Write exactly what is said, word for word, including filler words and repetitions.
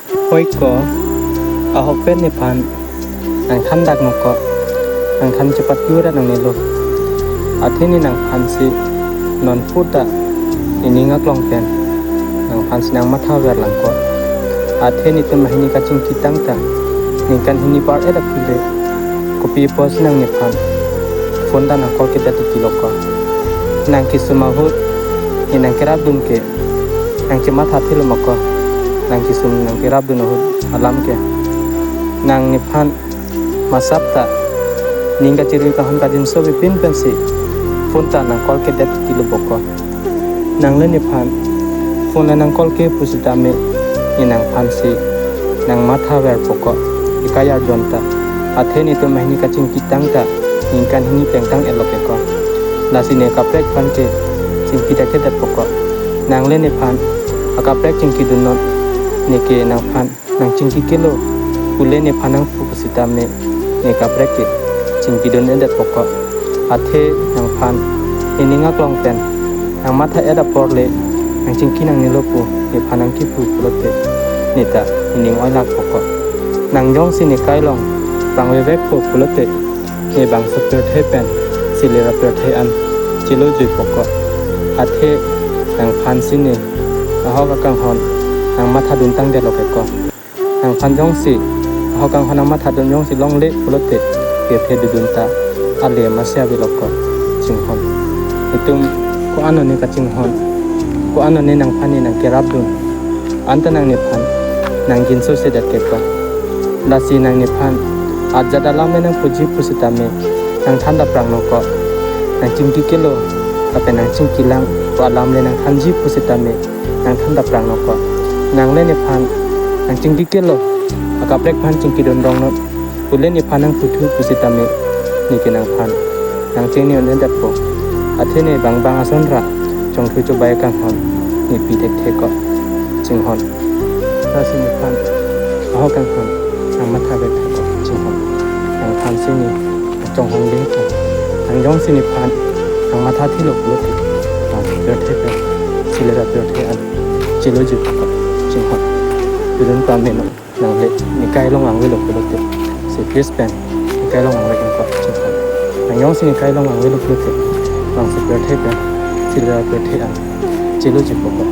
Hoi ko, ahok pen nephan nangthan dak noko, nangthan chepatu ra nangnelo. Athe ne nangphan si non puta nening aklong pen nangphan si nangmatha ver lang ko. Athe netum ahini kachingki tangta ningkan hini par-et aphi le, kopi apotsi nang nephan phone ta nang call kedet titi lo ko. Nang kesung ahut ne nang kerapdun ke nang chematha thilo ma ko. Nang kesung nang kerapdun ahut alam ke nang nephan masap ta ning kachirui kahon kajinso bipin pensi phone ta nang call kedet titi lo bo ko. Nangle nephan phone le nang call ke pusitame ne nangphan si nangmatha verpo ko, ekai arjon ta. Athe netum ahini kachingki tangta ningkan hini pengtang-et lo ke ko. Lasi ne kaprek aphan ke chingki ta kedetpo ko. Nangle nephan akaprek chingkidun non, ne ke nangphan nang chingki kelo pule nephan nangpu pusitame ne kaprek ke chingkidun-edetpo ko. Athe nangphan nening aklong pen nangmatha-et apor le nang chingki nangnelo pu nephan nang kipu pulote, ne ta nening oilakpo ko. Nang jongsi ne kai along prang vevekpo pulote, ne bangso pirthe pen sili ra pirthe an chelojuipo ko. Athe nangphan si ne ahok akanghon nangmatha duntang det lo ke ko. Nangphan jongsi ahok akanghon nangmatha dun jongsi longle pulote, pirthe dodun ta ale masi ave lo ko, chinghon. Netum ko-an one kachinghon, ko-an one nangphan ne nang kerapdun, anta nang nephan nang jinso sedet ke ko. Lasi nang nephan ajat alam le nang puji pusitame nangthan ta prang noko. Nang chingki kelo, lapen nang chingki lang pu alam le nang thanji pusitame nangthan ta prang noko. Nangle nephan nang chingki kelo, akaprek aphan chingkidun rong non pule nephan nang puthu pusitame, ne ke nangphan nang chingni un-edetpo. Athe ne bang bang ason ra chongthu chobai akanghon ne pi thekthe ko, chinghon. Lasi nephan ahok akanghon nangmatha vek tha ko, chinghon. Nangphan si ne chonghong ding ko. Nang jongsi nephan nangmatha thilo pulote, nang pirthe pen sili ra pirthe an chelojuipo ko, chinghon. Dodun pame non. Nangle ne kai along vangvelo pulote, si please pen ne kai along vangvek nang ko, chinghon. Nang jongsi ne kai along vangvelo pulote, bangso pirthe pen sili ra pirthe an chelojuipo ko.